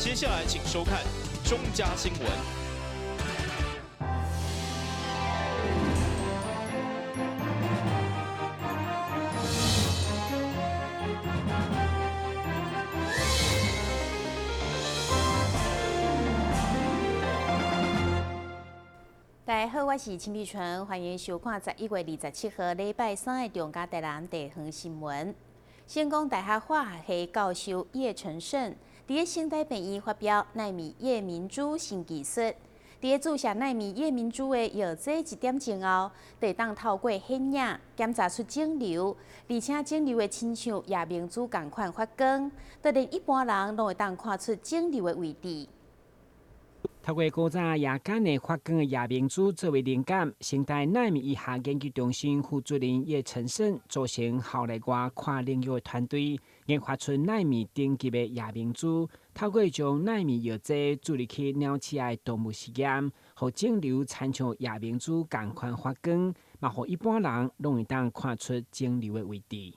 接下來請收看中嘉新聞。大家好，我是陳美純，歡迎收看11月27號禮拜三的中嘉台南地方新聞。成功大學化學系教授葉承勝，佇咧成大病院發表奈米夜明珠新技術。佇咧注射奈米夜明珠的藥劑一點鐘後，就會當透過顯影檢查出腫瘤，而且腫瘤會親像夜明珠仝款發光，就連一般人攏會當看出腫瘤的位置。透過古早夜間的發光的夜明珠作為靈感，成大奈米醫學研究中心副主任葉承勝組成校內外跨領域的團隊，研發出奈米等級的夜明珠，透過將奈米藥劑注入去鳥鼠仔的動物實驗，予腫瘤親像夜明珠仝款發光，嘛予一般人攏會當看出腫瘤的位置。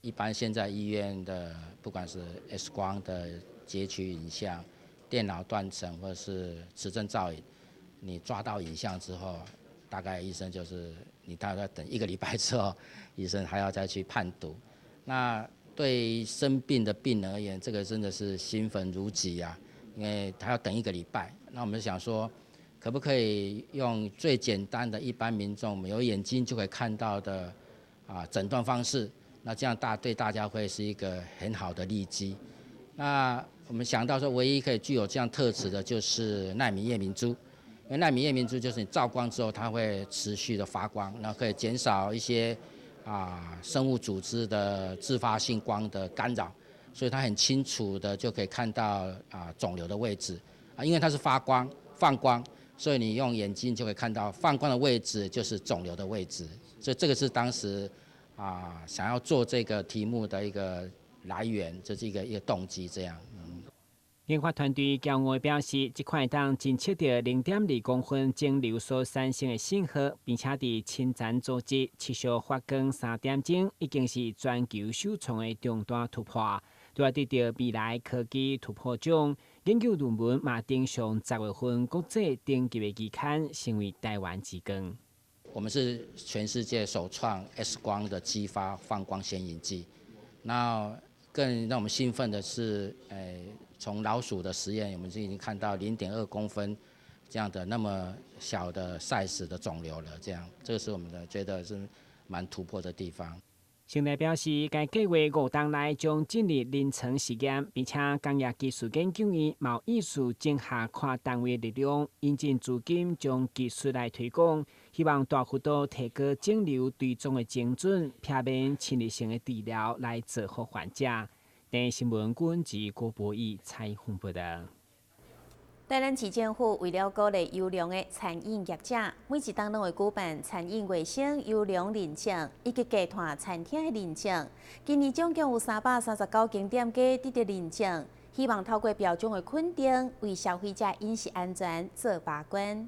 一般現在醫院的，不管是 X 光的截取影像、電腦斷層或者是磁振造影，你抓到影像之後，大概醫生就是你大概等一個禮拜之後，醫生還要再去判讀。那對生病的病人而言，這個真的是興奮如己啊，因為他要等一個禮拜。那我們想說，可不可以用最簡單的一般民眾有眼睛就可以看到的診斷方式？那這樣對大家會是一個很好的利基。那我們想到說，唯一可以具有這樣特質的，就是奈米夜明珠，因為奈米夜明珠就是你照光之後，它會持續的發光，那可以減少一些生物組織的自發性光的干擾，所以它很清楚的就可以看到腫瘤的位置因為它是發光放光，所以你用眼睛就可以看到放光的位置就是腫瘤的位置，所以這個是當時想要做這個題目的一個來源，這是一個動機，這樣。研發團隊驕傲表示，這款會當偵測著0.2公分腫瘤所產生的信號，並且佇侵殘組織持續發光3點鐘，已經是全球首創的重大突破。拄仔得著未來科技突破獎，研究論文嘛登上10月份國際頂級的期刊，成為台灣之光。我們是全世界首創 X 光的激發放光顯影劑。那更讓我們興奮的是，從老鼠的實驗，我們就已經看到0.2公分這樣的那麼小的 size 的腫瘤了。這樣，這個是我們的覺得是蠻突破的地方。成大表示，該計劃5冬內將進入臨床實驗，並且工業技術研究院嘛有意思整合跨單位力量，引進資金，將技術來推廣，希望大幅度提高腫瘤追蹤的精準，避免侵入性的治療來造福患者。電視新聞郭及郭博義採訪報道。台南市政府為了鼓勵優良的餐飲業者，每一冬攏會舉辦餐飲衛生優良認證以及低碳餐廳的認證。今年總共有339間店家得著認證，希望透過標準的肯定，為消費者飲食安全做把關。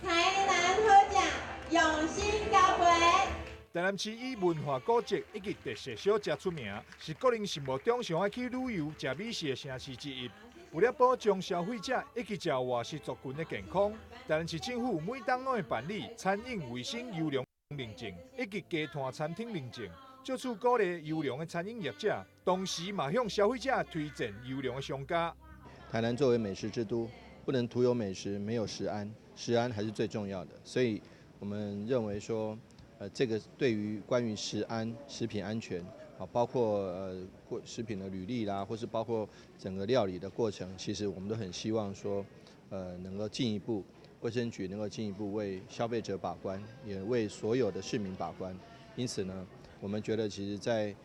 台南好食，用心交陪。台南市以文化古蹟以及特色小食出名，是國人心目中上愛去旅遊、食美食的城市之一。為了保障消費者以及食外食族群的健康，台南市政府每冬攏會辦理餐飲衛生優良認證以及低碳餐廳認證，藉此鼓勵優良的餐飲業者，同時嘛向消費者推薦優良的商家。台南作為美食之都，不能徒有美食，沒有食安，食安還是最重要的。所以我們認為說，這個對於關於食安、食品安全。包括食品的履歷啦，或是包括整個料理的過程，其實我們都很希望說，能夠進一步，衛生局能夠進一步為消費者把關，也為所有的市民把關。因此呢，我們覺得其實在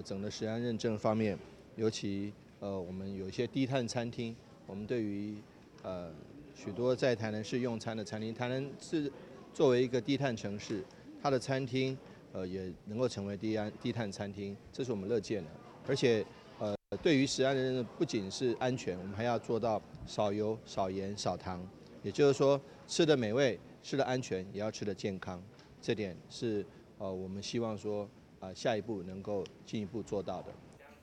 整個食安認證方面，尤其我們有一些低碳餐廳，我們對於許多在台南市用餐的餐廳，台南市作為一個低碳城市，它的餐廳，也能夠成為低碳餐廳，這是我們樂見的。而且，對於食安的認證，不僅是安全，我們還要做到少油、少鹽、少糖。也就是說，吃得美味，吃得安全，也要吃得健康。這點是我們希望說，下一步能夠進一步做到的。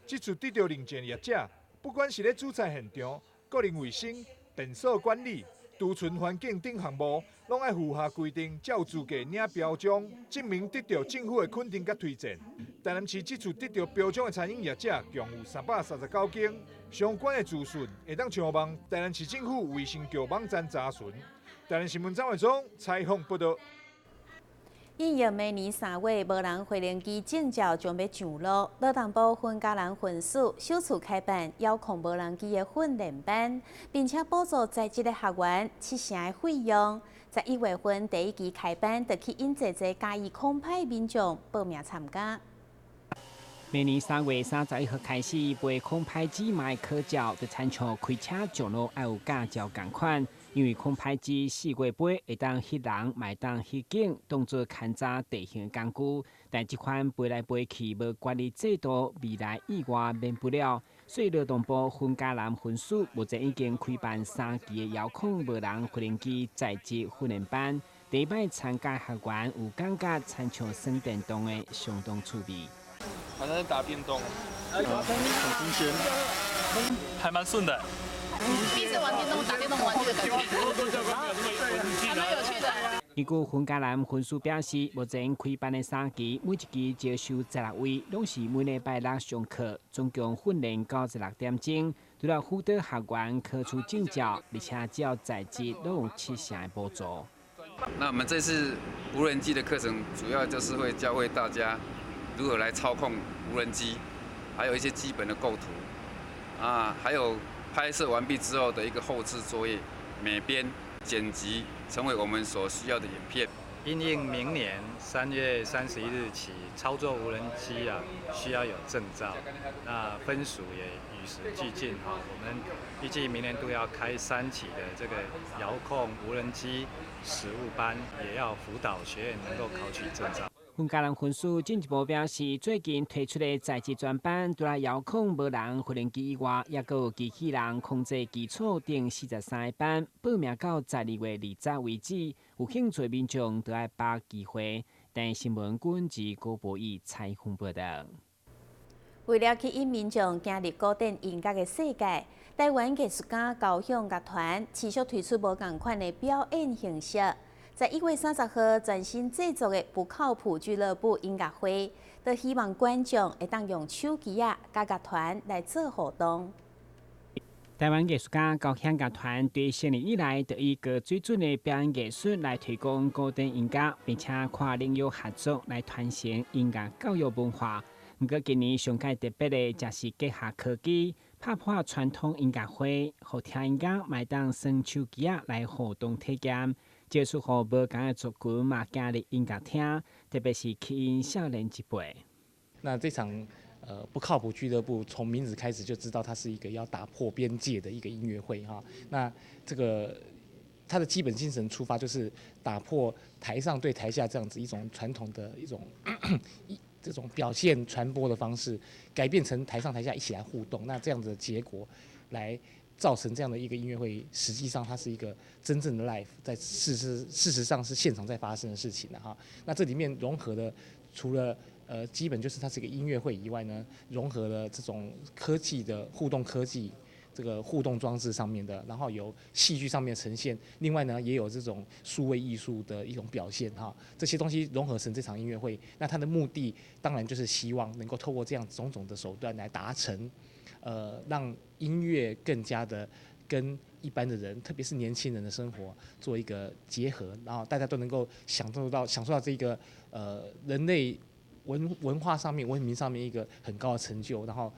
這次得著認證業者，不管是咧煮菜現場、個人衛生、便所管理、儲存環境等項目，攏愛符合規定，才有資格領標章，證明得到政府的肯定佮推薦。台南市這次得到標章的餐飲業者，共有339間，相關的資訊會當上網台南市政府衛生局網站查詢。台南新聞張偉忠採訪報道。應用明年3月無人飛行機證照將欲上路，勞動部雲嘉南分署首次開辦遙控無人機的訓練班，並且補助在職的學員七成的費用。11月份第一期開班，就吸引濟濟嘉義空拍民眾報名參加。明年3月31號開始，飛空拍機嘛愛考照，就親像開車上路愛有駕照仝款。因為空拍機四月飛會當翕人，嘛會當翕景，當做勘查地形的工具。但這款飛來飛去無管理制度，未來意外免不了。所以勞動部雲嘉南分署目前已經開辦三期的遙控無人飛行機在職訓練班，第一擺參加學員有感覺親像耍電動的相當趣味。好像在打電動，很新鮮，還蠻順的。第一次玩電動，打電動玩具的感覺，還蠻有趣的。根據雲嘉南分署表示，目前開辦的三期，每一期招收16位，攏是每禮拜六上課，總共訓練96點鐘。除了輔導學員考取證照，而且只要在職，攏有七成的補助。那我們這次無人機的課程，主要就是會教會大家如何來操控無人機，還有一些基本的構圖，啊，還有拍攝完畢之後的一個後製作業、美編、剪輯，成為我們所需要的影片。因應明年3月31日起，操作無人機啊需要有證照，那分署也與時俱進哈，我們預計明年度要開三期的這個遙控無人機實務班，也要輔導學員能夠考取證照。雲嘉南分署進一步表示，最近推出的在職專班，除了遙控無人飛行機以外，抑閣有機器人控制基礎等43個班，報名到12月20為止。有興趣民眾都愛把握機會。台視新聞軍記郭博義採訪報道。為了吸引民眾進入古典音樂的世界，台灣藝術家交響樂團持續推出無仝款的表演形式。11月30號，全新製作的不靠譜俱樂部音樂會，都希望觀眾會當用手機仔佮樂團來做互動。台灣藝術家交響樂團對成立以來，就以高水準的表演藝術來推廣古典音樂，並且跨領域合作來傳承音樂教育文化。毋過今年上蓋特別的，就是結合科技，拍破傳統音樂會，予聽音樂嘛會當耍手機仔來互動體驗。這次予無仝的族群嘛走入音樂廳，特別是吸引少年一輩。那這場不靠譜俱樂部，從名字開始就知道它是一個要打破邊界的一個音樂會哈。那這個它的基本精神出發就是打破台上對台下這樣子一種傳統的一種這種表現傳播的方式，改變成台上台下一起來互動。那這樣子的結果來造成這樣的一個音樂會，實際上它是一個真正的 live，在事實上是現場在發生的事情的哈。那這裡面融合的除了基本就是它是一個音樂會以外呢，融合了這種科技的互動科技，這個互動裝置上面的，然後有戲劇上面呈現，另外呢也有這種數位藝術的一種表現哈。這些東西融合成這場音樂會，那它的目的當然就是希望能夠透過這樣種種的手段來達成，讓音樂更加的跟一般的人，特別是年輕人的生活做一個結合，然後大家都能夠享受到這個人類文化上面、文明上面一個很高的成就，然後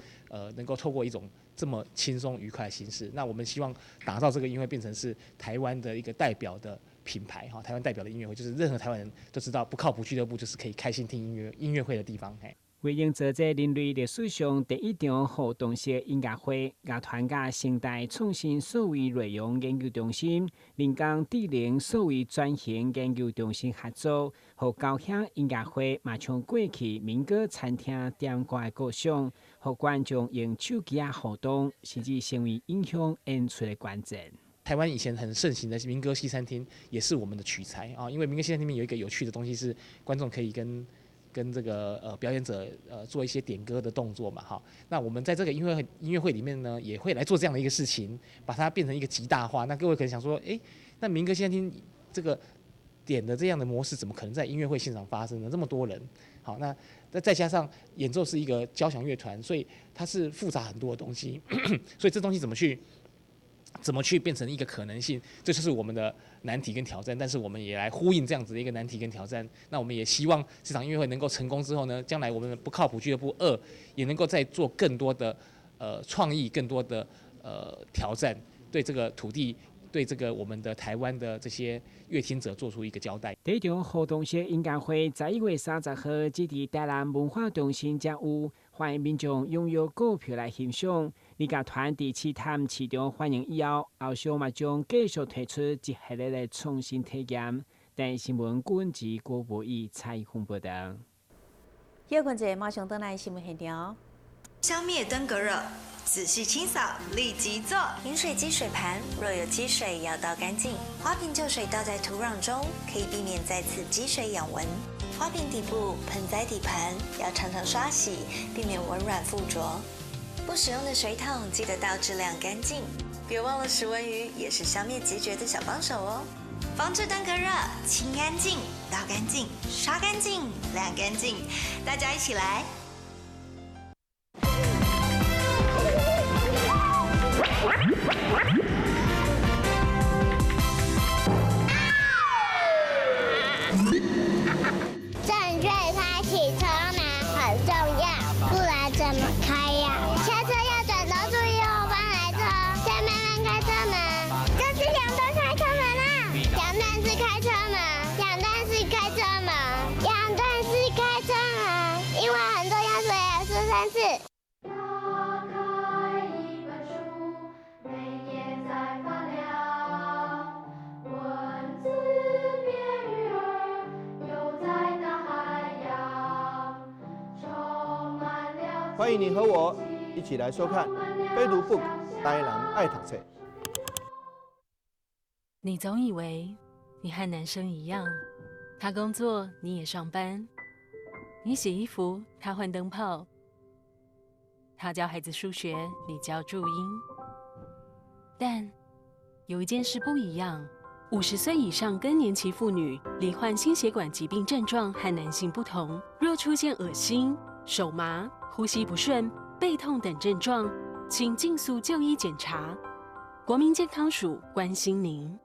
能夠透過一種這麼輕鬆愉快的形式，那我們希望打造這個音樂會變成是台灣的一個代表的品牌哈，台灣代表的音樂會，就是任何台灣人都知道不靠譜俱樂部就是可以開心聽音樂會的地方。嘿。為營造這人類歷史上第一場互動式音樂會，樂團佮成大創新數位內容研究中心、人工智能數位轉型研究中心合作，予交響音樂會嘛像過去民歌餐廳點歌的構想，予觀眾用手機仔互動，甚至成為影響演出的關鍵。台灣以前很盛行的民歌西餐廳，也是我們的取材啊。因為民歌西餐廳裡面有一個有趣的東西，是觀眾可以跟跟这个表演者做一些点歌的动作嘛，哈。那我们在这个音乐会里面呢，也会来做这样的一个事情，把它变成一个极大化。那各位可能想说，哎，那民歌现在听这个点的这样的模式，怎么可能在音乐会现场发生呢？这么多人，好，那再加上演奏是一个交响乐团，所以它是复杂很多的东西，所以这东西怎么去变成一个可能性？这就是我们的难题跟挑战。但是我们也来呼应这样子的一个难题跟挑战。那我们也希望这场音乐会能够成功之后呢，将来我们的不靠谱俱乐部二也能够再做更多的创意，更多的挑战，对这个土地，对这个我们的台湾的这些乐听者做出一个交代。这场互动式音乐会11月30号，伫台南文化中心将有，欢迎民众踊跃购票来欣赏。艺乐团伫试探市场反应以后，后续嘛将继续推出一系列的创新体验。台视新闻郭吉郭博义采访报道。休困者马上转来新闻现场。消灭登革热，仔细清扫，立即做。饮水机水盘若有积水要倒干净。花瓶旧水倒在土壤中，可以避免再次积水养蚊。花瓶底部、盆栽底盘要常常刷洗，避免蚊卵附着。不使用的水桶记得倒置晾干净。别忘了食蚊鱼也是消灭孑孓的小帮手哦。防治登革热，清干净，倒干净，刷干净，晾干净，大家一起来。正确开启车门很重要，不然怎么开呀？下车要转头注意后方来车，再慢慢开车门。这是两段开车门啊！两段式开车门，两段式开车门，两段式开车门，因为很重要，所以要说三次。打开一本书，每页在发亮，文字变鱼儿，游在大海洋，充满了。欢迎你和我一起来收看《非读 book 台南爱读册》。你总以为你和男生一样，他工作你也上班，你洗衣服他换灯泡，他教孩子数学你教注音。但有一件事不一样：50岁以上更年期妇女罹患心血管疾病症状和男性不同，若出现恶心、手麻、呼吸不顺、背痛等症状，请尽速就医检查。国民健康署关心您。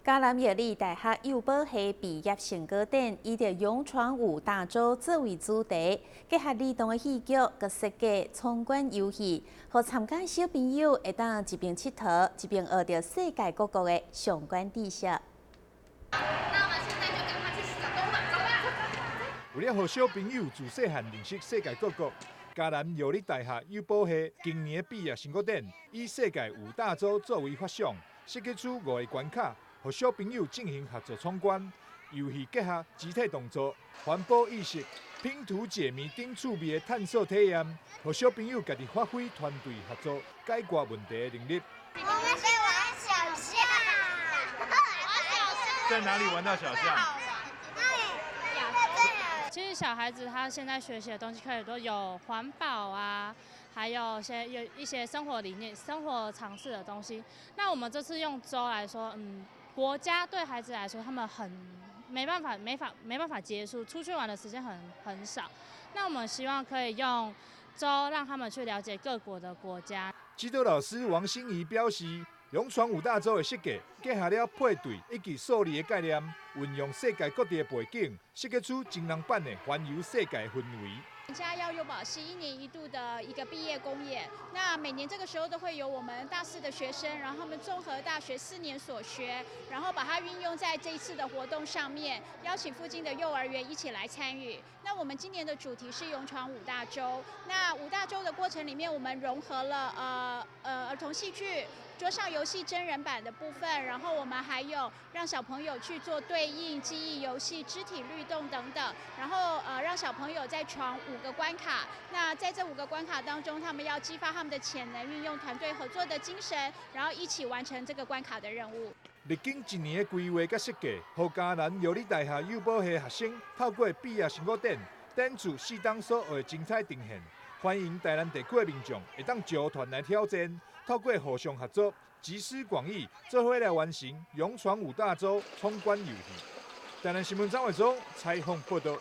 嘉南药理大学幼保系毕业成果展，以著勇闯五大洲作为主题，结合儿童的戏剧，佮设计闯关游戏，予参加小朋友会当一边𨑨迌，一边学著世界各国的相关知识。那我们现在就赶快去找动物吧，走吧。为了予小朋友自细汉认识世界各国，嘉南药理大学幼保系今年的毕业成果展，以世界五大洲作为发想，设计出五个关卡，予小朋友进行合作闯关。游戏结合肢体动作、环保意识、拼图解谜等趣味的探索体验，予小朋友家己发挥团队合作、解决问题的能力。我们在玩小象。在哪里玩到小象？其实小孩子他现在学习的东西可以说有环保啊，还有些有一些生活理念、生活常识的东西。那我们这次用洲来说，国家对孩子来说，他们很没办法、没法、没办法接触，出去玩的时间很少。那我们希望可以用洲让他们去了解各国的国家。指导老师王心怡表示，勇闯五大洲的设计结合了配对以及数字的概念，运用世界各地的背景，设计出真人版的环游世界氛围。嘉药幼保系一年一度的一个毕业公演，那每年这个时候都会有我们大四的学生，然后他们综合大学4年所学，然后把它运用在这一次的活动上面，邀请附近的幼儿园一起来参与。那我们今年的主题是勇闯五大洲。那五大洲的过程里面，我们融合了儿童戏剧、桌上遊戲真人版的部分，然後我們還有讓小朋友去做對應記憶遊戲、肢體律動等等，然後讓小朋友在闖五個關卡。那在這五個關卡當中，他們要激發他們的潛能，運用團隊合作的精神，然後一起完成這個關卡的任務。歷經一年的規劃佮設計，予嘉南藥理大學幼保系學生透過畢業成果展，展出四冬所學的精彩呈現。歡迎台南地區的民眾會當組團來挑戰，透過互相合作，集思廣益，做伙來完成勇闖五大洲衝關遊戲。台南新聞張偉忠採訪報道。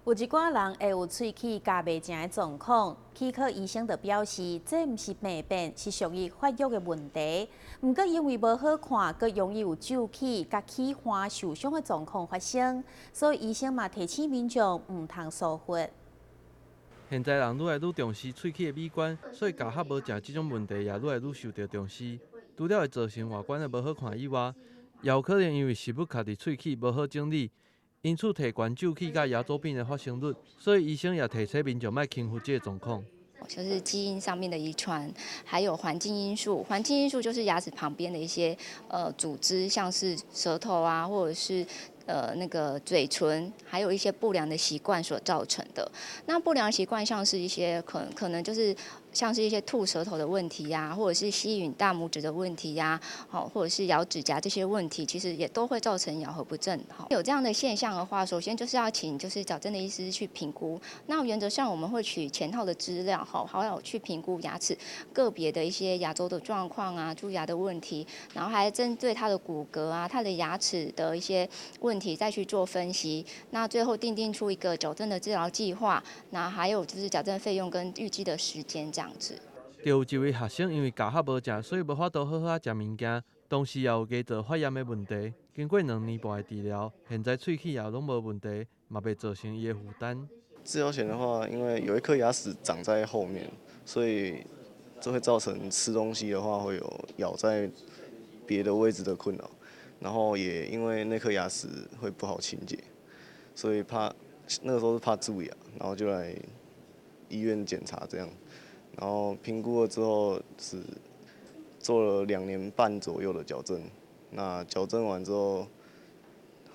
有一寡人會有喙齒咬袂正的狀況，齒科醫生就表示，這毋是病變，是屬於發育的問題。毋過因為無好看，閣容易有蛀齒、佮齒環受傷的狀況發生，所以醫生嘛提醒民眾毋通疏忽。現在人愈來愈重視喙齒的美觀，所以咬合無正這種問題也愈來愈受著重視。除了會造成外觀的無好看以外，也有可能因為食物卡佇喙齒無好整理，因此提懸蛀齒佮牙周病的發生率。所以醫生也提醒民眾莫輕忽這個狀況。就是基因上面的遺傳，還有環境因素。環境因素就是牙齒旁邊的一些組織，像是舌頭啊，或者是那個嘴唇，還有一些不良的習慣所造成的。那不良習慣像是一些可能就是像是一些吐舌頭的問題呀，或者是吸吮大拇指的問題呀，好，或者是咬指甲這些問題，其實也都會造成咬合不正。好，有這樣的現象的話，首先就是要請就是矯正的醫師去評估。那原則上我們會取全套的資料，好，好好去評估牙齒個別的一些牙周的狀況啊、蛀牙的問題，然後還針對他的骨骼啊、他的牙齒的一些問題再去做分析。那最後訂定出一個矯正的治療計劃，那還有就是矯正費用跟預計的時間這樣子。就有一位學生因為咬合無正，所以無法度好好食物件，同時也有牙槽發炎的問題。經過2年半的治療，現在喙齒也攏無問題，嘛袂造成伊的負擔。治療前的話，因為有一顆牙齒長在後面，所以這會造成吃東西的話會有咬在別的位置的困擾，然後也因為那顆牙齒會不好清潔，所以怕那個時候是怕蛀牙，然後就來醫院檢查這樣，然後評估了之後是做了2年半左右的矯正，那矯正完之後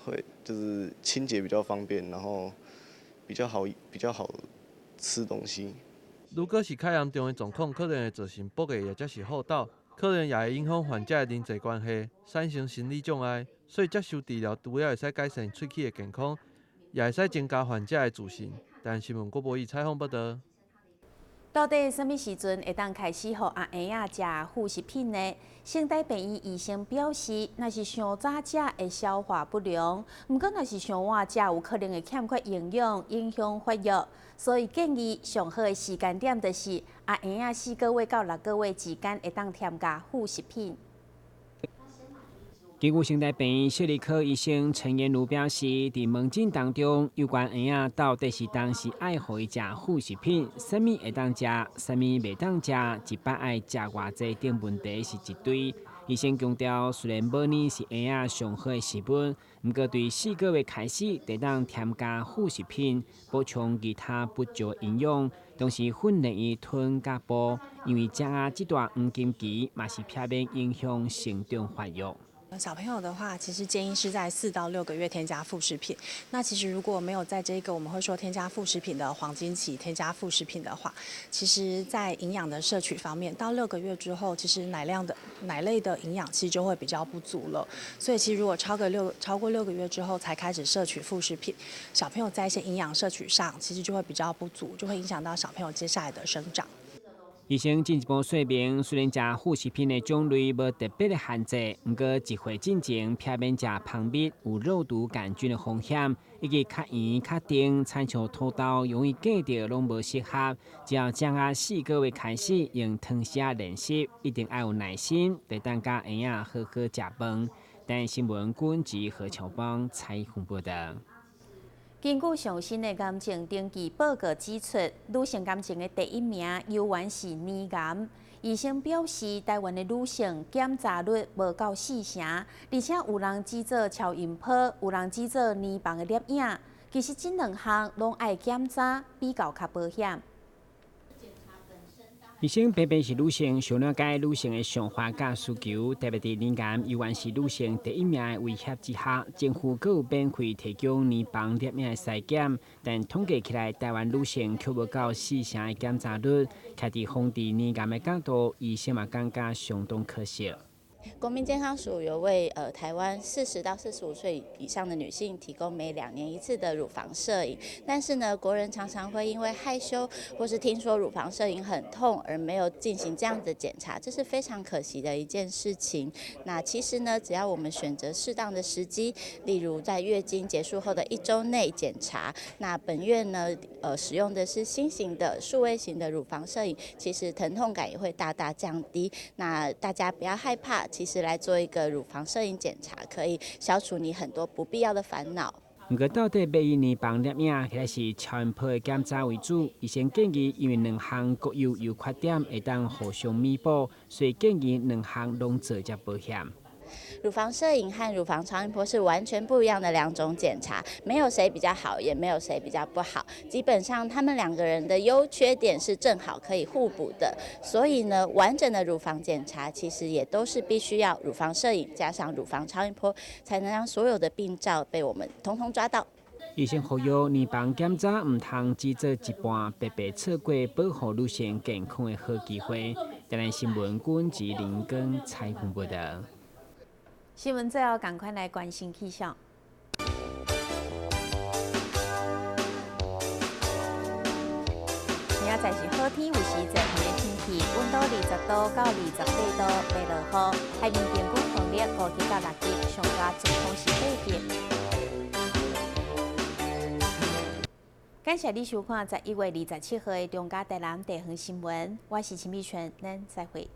會就是清潔比較方便，然後比較好吃東西。如果是較嚴重的狀況，可能會造成剝牙或者是戽斗，可能也會影響患者的人際關係，產生心理障礙。所以接受治療，除了會使改善喙齒的健康，也會使增加患者的自信。台視新聞郭博義採訪報導。到底啥物時陣會當開始予阿嬰仔食副食品呢？成大病院醫生表示，若是傷早食會消化不良，毋過若是傷晚食，有可能會欠缺營養，影響發育。所以建議上好的時間點就是阿嬰仔4個月到6個月之間，會當添加副食品。根據成大病院視力科醫生陳彥如表示，佇門診當中，有關嬰仔到底是當時愛予伊食副食品，啥物會當食，啥物袂當食，一擺愛食偌濟等問題是一堆。醫生強調，雖然母奶是嬰仔上好的食物，毋過對四個月開始，就當添加副食品，補充其他不足營養，同時訓練伊吞佮哺，因為食仔這段黃金期嘛是避免影響成長發育。小朋友的話，其實建議是在4到6個月添加副食品。那其實如果沒有在這個我們會說添加副食品的黃金期添加副食品的話，其實在營養的攝取方面，到六個月之後，其實奶量的奶類的營養其實就會比較不足了。所以其實如果超過六個月之後才開始攝取副食品，小朋友在一些營養攝取上，其實就會比較不足，就會影響到小朋友接下來的生長。醫生進一步說明，雖然食副食品的種類無特別的限制，毋過一歲進前避免食蜂蜜有肉毒桿菌的風險，以及較圓、較甜、親像土豆容易過著攏無適合。只要食仔四個月開始用湯匙練習，一定愛有耐心，就當佮嬰仔好好食飯。台視新聞君吉何秋邦採訪報導。根據上新的癌症登記報告指出，女性癌症的第一名猶原是乳癌。醫生表示，台灣的女性檢查率無夠四成，而且有人只做超音波，有人只做乳房的攝影。其實這兩項攏愛檢查，比較較保險。醫生平平是女性，想了解女性的想法佮需求，特別佇乳癌猶原是女性第一名的威脅之下，政府閣有免費提供乳房攝影的篩檢，但統計起來，台灣女性卻無夠四成的檢查率。徛佇防治乳癌的角度，醫生嘛感覺相當可惜。國民健康署有為台灣40到45歲以上的女性提供每2年一次的乳房攝影，但是呢，國人常常會因為害羞或是聽說乳房攝影很痛而沒有進行這樣的檢查，這是非常可惜的一件事情。那其實呢，只要我們選擇適當的時機，例如在月經結束後的一週內檢查，那本院呢，使用的是新型的數位型的乳房攝影，其實疼痛感也會大大降低。那大家不要害怕。其實來做一個乳房攝影檢查，可以消除你很多不必要的煩惱。毋過到底欲以乳房攝影，抑是超音波的檢查為主？醫生建議，因為兩項各有優缺點，會當互相彌補，所以建議兩項攏做才保險。乳房攝影和乳房超音波是完全不一樣的兩種檢查，沒有誰比較好，也沒有誰比較不好。基本上，他們兩個人的優缺點是正好可以互補的。所以呢，完整的乳房檢查其實也都是必須要乳房攝影加上乳房超音波，才能讓所有的病灶被我們統統抓到。醫生呼籲，乳房檢查毋通只做一半，白白錯過保護女性健康的好機會。台南新聞君吉林根採訪報道。新聞最後，趕快來關心氣象。明仔載是好天，有時濟雲的天氣，溫度20度到28度，袂落雨。海面平均風力5級到6級，上大陣風是8級。感謝你收看11月27號的中嘉台南地方新聞，我是陳美春，咱再會。